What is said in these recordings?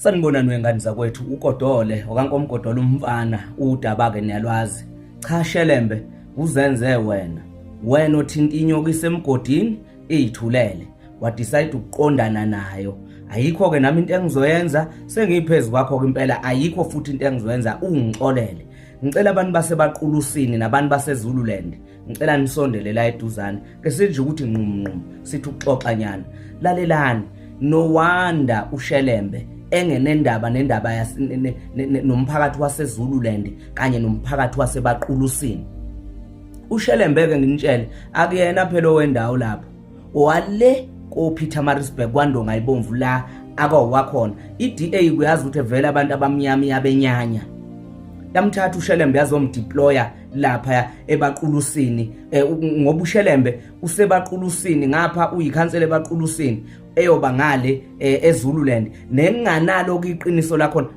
Sanibonani wengane zakwethu uGodole okaNkomgodole umfana udaba ke niyalwazi. Cha Shelembe uzenze wena. Wena othinta inyoka isemgodini iyithulele. Wadecide ukuqondana nayo. Ayikho ke nami into engizoyenza sengiphezu kwakho ke impela ayikho futhi into engizoyenza ungixolele. Ngicela abantu basebaqulusini nabantu baseZululand ngicela nisondele la eduzane ke sinje ukuthi nqum nqum sithi ukuxoxa nyana lalelani no wonder ushelembe engenendaba nendaba nomphakathi waseZululand kanye nomphakathi wasebaqulusini ushelembe ke nginitshele akuyena phela owendawo lapho wale koPietermaritzburg kwaNdonga ibomvu la akwawakhona iDA kuyazi ukuthi vele abantu abamnyama iyabenyanya yamthatha ushelembe yazomdeploya lapha ebaqulusini eh, ngoba ushelembe usebaqulusini ngapha uyikhansela ebaqulusini eyoba ngale eh, eZululand nenginganalo iqiniso lakhona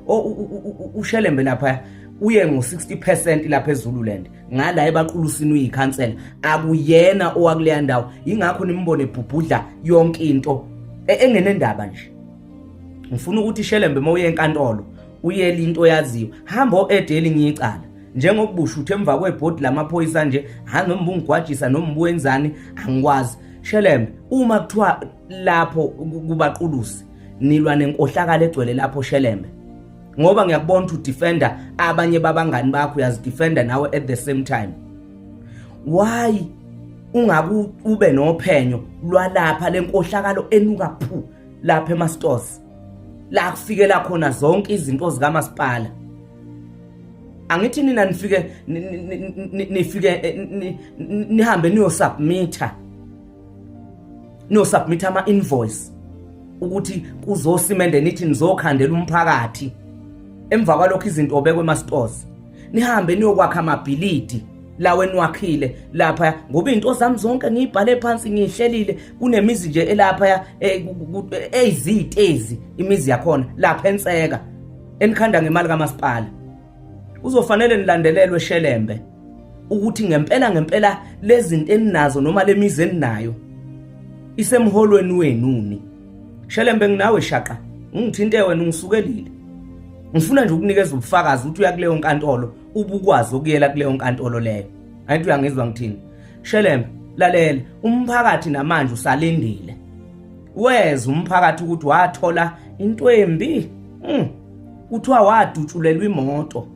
ushelembe lapha uye ngo-60% lapha eZululand ngala ebaqulusini uyikhansela akuyena owakuleya ndawo ingakho nimbone ebhubhudla yonke into e, engenendaba nje ngifuna ukuthi ishelembe uma uye enkantolo uyele into oyaziyo hamba o-ede elinye icala njengokubusha uthi emva kwebhodi lamaphoyisa nje ha noma ubungigwajisa noma ubuwenzani angikwazi shelembe uma kuthiwa lapho kubaqulusi nilwa nenkohlakalo egcwele lapho shelembe ngoba ngiyakubona ukuthi udefender abanye babangani bakho uyazidefender nawe at the same time why ungaku ube nophenyo lwalapha lenkohlakalo enuka phu lapha ema stores la kufikela khona zonke izinto zikamasipala angithi nina nifike nifike eh, nihambe niyosubmitha niyosubmitha ama invoice ukuthi kuzosimende nithi nizokhandela umphakathi emva kwalokho izinto obekwe ema stores nihambe niyokwakha amabhilidi lawo eniwakhile lapha ngoba izinto zami zonke ngiyibhale phansi ngiyihlelile kunemizi nje elapha eh, eyizitezi imizi yakhona lapha enseka enikhanda ngemali kamasipala kuzofanele nilandelelwe shelembe ukuthi ngempela ngempela lezinto eninazo noma lemizi eninayo isemholweni wenu ni shelembe nginawe shaqa ungithinte wena ungisukelile ngifuna nje ukunikeza ubufakazi ukuthi uya kuleyo nkantolo ubukwazi ukuyela kuleyo nkantolo leyo angithi uyangizwa ngithini shelembe lalela umphakathi namanje usalindile weza umphakathi ukuthi wathola into embi Kuthiwa wadutshulelwa imoto.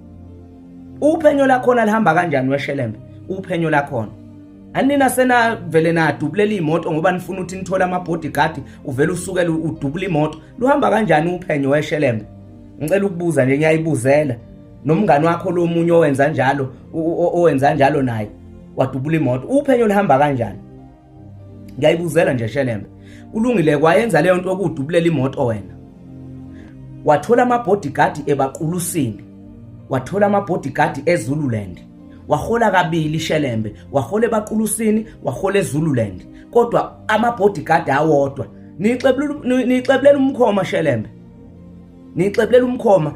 Uphenyo lakhona lihamba kanjani weshelembe? Uphenyo lakhona. Anina sena vele nadubulela imoto ngoba nifuna ukuthi nithole ama bodyguard uvele usukele udubula imoto. Luhamba kanjani uphenyo weshelembe? Ngicela ukubuza nje ngiyayibuzela. Nomngani wakho lo munye owenza njalo owenza njalo naye wadubula imoto. Uphenyo lihamba kanjani? Ngiyayibuzela nje Shelembe. Kulungile kwayenza leyo nto okudubulela imoto wena. Wathola ama bodyguard ebaqulusini. Wathola ama bodyguard eZululand. Wahola kabili Shelembe, wahola ebaqulusini, wahola eZululand. Kodwa ama bodyguard awodwa. Nixebulela umkhoma Shelembe. Nixebulela umkhoma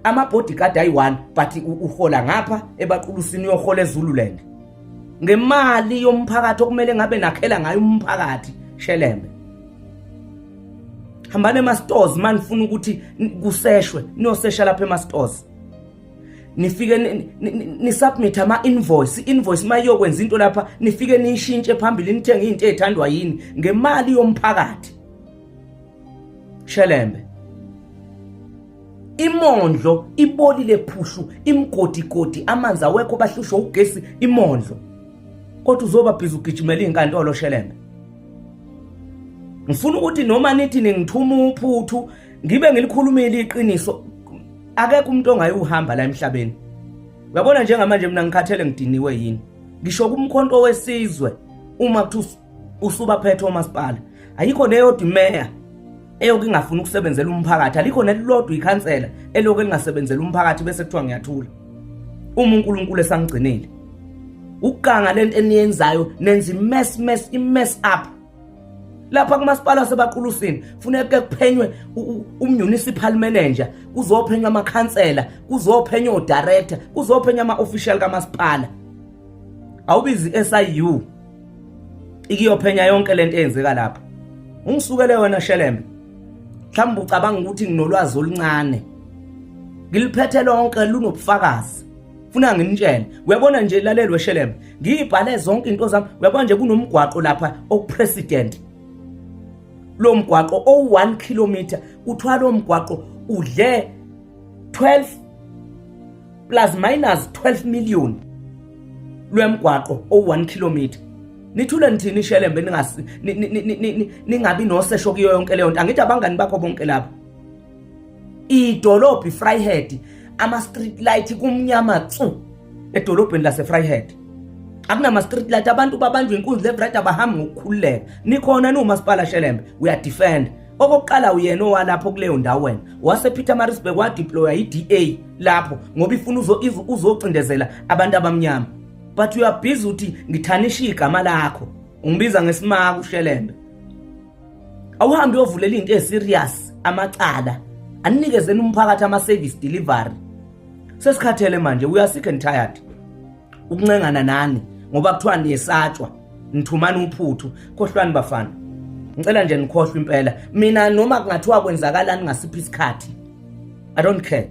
ama bodyguard ayi1 but uhola ngapha ebaqulusini uyohola eZululand. Ngemali yomphakathi okumele ngabe nakhela ngayo umphakathi shelembe hambani ema-stores uma nifuna ukuthi kuseshwe niyosesha lapha ema-stores nifike nisubmit ama-invoice i-invoice uma iyokwenza into lapha nifike niyishintshe phambili nithenge into ey'thandwa yini ngemali yomphakathi shelembe Imondlo ibolile phushu imgodigodi amanzi awekho bahlushwa ugesi imondlo. Kodwa uzoba busy ugijimela inkantolo Shelembe. Ngifuna ukuthi noma nithi ningithuma uphuthu ngibe ngilikhulumile iqiniso akekho umuntu ongayuhamba la emhlabeni. Uyabona njengamanje mina ngikhathele ngidiniwe yini. Ngisho kumkhonto wesizwe uma kuthiwa usubaphethe omasipala ayikho neyodwa imeya eyoke ingafuni ukusebenzela umphakathi alikho nelilodwa ikhansela eloke lingasebenzela umphakathi bese kuthiwa ngiyathula uma uNkulunkulu esangigcinile ukuganga lento eniyenzayo nenza imess mess imess up lapha kumasipala wasebaqulusini funeka kuphenywe umunicipal manager kuzophenywa amakhansela kuzophenywa odirector kuzophenywa ama-official kamasipala awubizi i-SIU ikiyophenya yonke lento eyenzeka lapha ungisukele wena Shelembe Mhlawumbe ucabanga ukuthi nginolwazi oluncane. Ngiliphethe lonke lunobufakazi. Funa nginitshele. Uyabona nje lalelwe Shelembe. Ngiyibhale zonke into zami. Uyabona nje kunomgwaqo lapha okupresident. Lo mgwaqo owu 1 kilometer kuthiwa lo mgwaqo udle 12 plus minus 12 million lwemgwaqo owu 1 kilometer. Nithule nithini Shelembe ningasi ningabi nosesho kuyo yonke leyo nto. Angithi abangani bakho bonke lapha. Idolobha iVryheid ama street light kumnyama tsu edolobheni laseVryheid. Akunama street light, abantu babanjwa inkunzi left right, abahambi ngokukhululeka. Nikhona niwumasipala Shelembe, uya defend. Okokuqala uyena owalapho kuleyo ndawo wena. Wase Pietermaritzburg wadeploya iDA lapho ngoba ifuna uzocindezela abantu abamnyama. But you are busy uthi ngithanisha igama lakho. Ungibiza ngesimaka uShelembe. Awuhambe uyovulela into eserious amacala. Aninikezeni umphakathi ama service delivery. Sesikhathele manje, we are sick and tired. Ukuncengana nani ngoba kuthiwa niyesatshwa, nithumana uphuthu. Khohlwani bafana. Ngicela nje nikhohlwe impela. Mina noma kungathiwa kwenzakalani ngasiphi isikhathi, I don't care.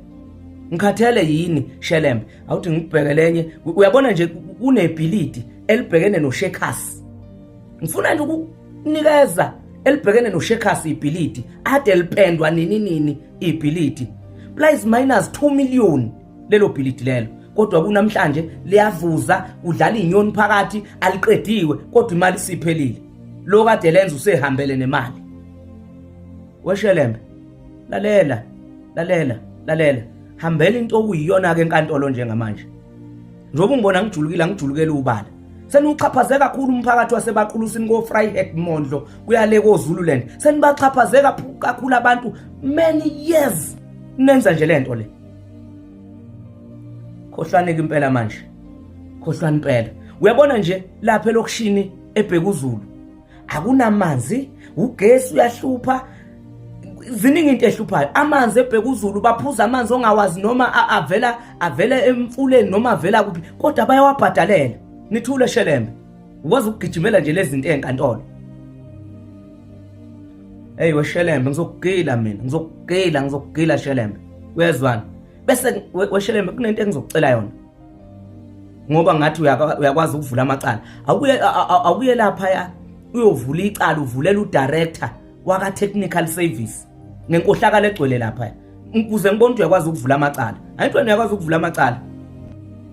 Ngikhathele yini Shelembe? Awuthi ngikubheke lenye. Uyabona nje kunebhilidi elibhekene noShekhas. Ngifuna nje ukukunikeza elibhekene noShekhas ibhilidi. Ade lipendwa nini nini ibhilidi. Plus minus 2 million lelo bhilidi lelo. Kodwa kunamhlanje liyavuza, kudlala inyoni phakathi, aliqediwe kodwa imali isiphelile. Lo kade lenza usehambele nemali. WeShelembe, lalela, lalela, lalela. Hambela into okuyiyona ke enkantolo njengamanje. Njengoba ungibona ngijulukile, angijulukele ubala. Seniwuxhaphaze kakhulu umphakathi waseBaqulusini ko Vryheid Mondlo kuyale ko Zululand. Senibaxhaphaze kakhulu abantu many years. Nenza nje lento le. Khohlwaneke impela manje. Khohlwani impela. Uyabona nje lapha elokishini eBhekuzulu akunamanzi, ugesi uyahlupha, ziningi into ehluphayo. Amanzi eBhekuzulu baphuza amanzi ongawazi noma avela avele emfuleni noma avela kuphi, kodwa bayawabhadalela. Nithule Shelembe, ukwazi ukugijimela nje lezi zinto enkantolo. Hey weShelembe, ngizokugila mina, ngizokugila, ngizokugila Shelembe. Uyezwana? Bese weShelembe kunento engizokucela yona. Ngoba ngathi uyakwazi ukuvula amacala. Awuye awuye lapha ya uyovula icala, uvulela udirector waka technical service ngenkohlakalo egcwele lapha. Ukuze ngibone ukuthi uyakwazi ukuvula amacala. Angithi wena uyakwazi ukuvula amacala.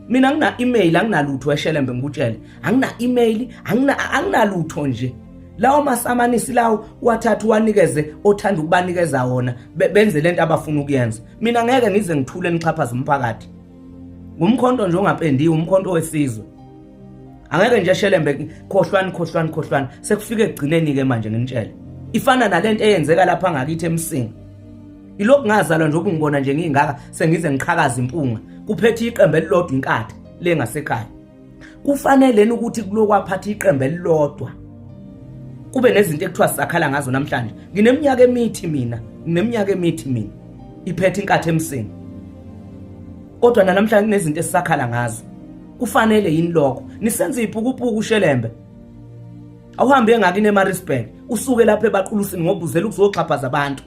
Mina angina email, anginalutho eShelembe ngikutshele. Angina email, anginalutho nje. Lawo masamanisi lawo uwathatha uwanikeze othanda ukubanikeza wona, benze lento abafuna ukuyenza. Mina ngeke ngize ngithule nixhaphaze umphakathi. Ngumkhonto nje ongapendiwe, umkhonto wesizwe. Angeke nje Shelembe, khohlwani, khohlwani, khohlwani. Sekufike ekugcineni ke manje nginitshele. Ifana nalento eyenzeka lapha ngakithi eMsinga. Ilokhu ngazalwa nje ubungibona nje ngingaka sengize ngiqhakaza impunga. Kuphethe iqembu elilodwa inkatha le ngasekhaya. Kufanele ukuthi kulokwaphatha iqembu elilodwa kube nezinto ekuthiwa sisakhala ngazo namhlanje. Ngineminyaka emithi mina, ngineminyaka emithi mina iphethe inkatha eMsinga. Kodwa namhlanje kunezinto esisakhala ngazo. Kufanele yini lokho? Nisenza iziphukuphuku Shelembe. Awuhambe engakini eMaritzburg, usuke lapha eBaqulusini ngoba uzela ukuzoxhaphaza abantu.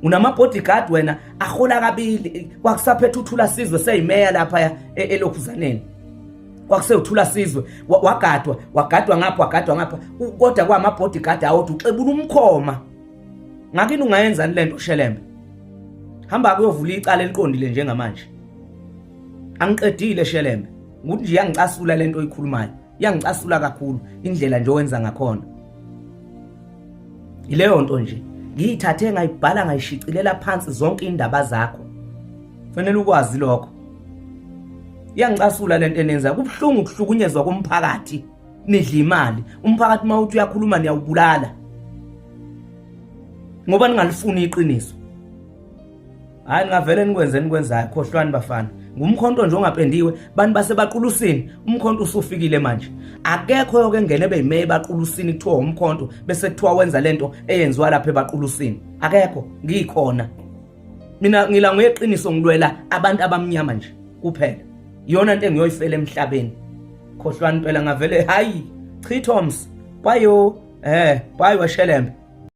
Unama bodyguard wena ahola kabili, kwakusaphethe uThula Sizwe seyimeya lapha elokhuzaneni. Kwakusewuthula Sizwe wagadwa, wagadwa ngapha, wagadwa ngapha, kodwa kwama bodyguard awodwa uxebula umkhoma. Ngakini ungayenzani lento Shelembe? Hamba kuyovula icala eliqondile njengamanje. Angiqedile Shelembe. Ukuthi nje iyangicasula lento oyikhulumayo. Iyangicasula kakhulu indlela nje owenza ngakhona. Ileyo nto nje ngiyithathe ngayibhala ngayishicilela phansi zonke indaba zakho. Fanele ukwazi lokho. Iyangicasula lento enenza, kubuhlungu ukuhlukunyezwa komphakathi. Nidla imali. Umphakathi mawuthi uyakhuluma niyawubulala. Ngoba ningalifuni iqiniso. Hayi ningavele nikwenze enikwenzayo, khohlwani bafana. Ngumkhonto nje ongapendiwe, bantu baseBaqulusini, umkhonto usufikile manje. Akekho yoke engene beyimeya eBaqulusini kuthiwa umkhonto bese kuthiwa wenza lento eyenziwa lapha eBaqulusini. Akekho, ngikhona. Mina ngila ngeqiniso, ngilwela abantu abamnyama nje kuphela. Iyona into engiyoyifela emhlabeni. Khohlwani phela ngavele hayi, chithoms. Bayo, bye weShelembe.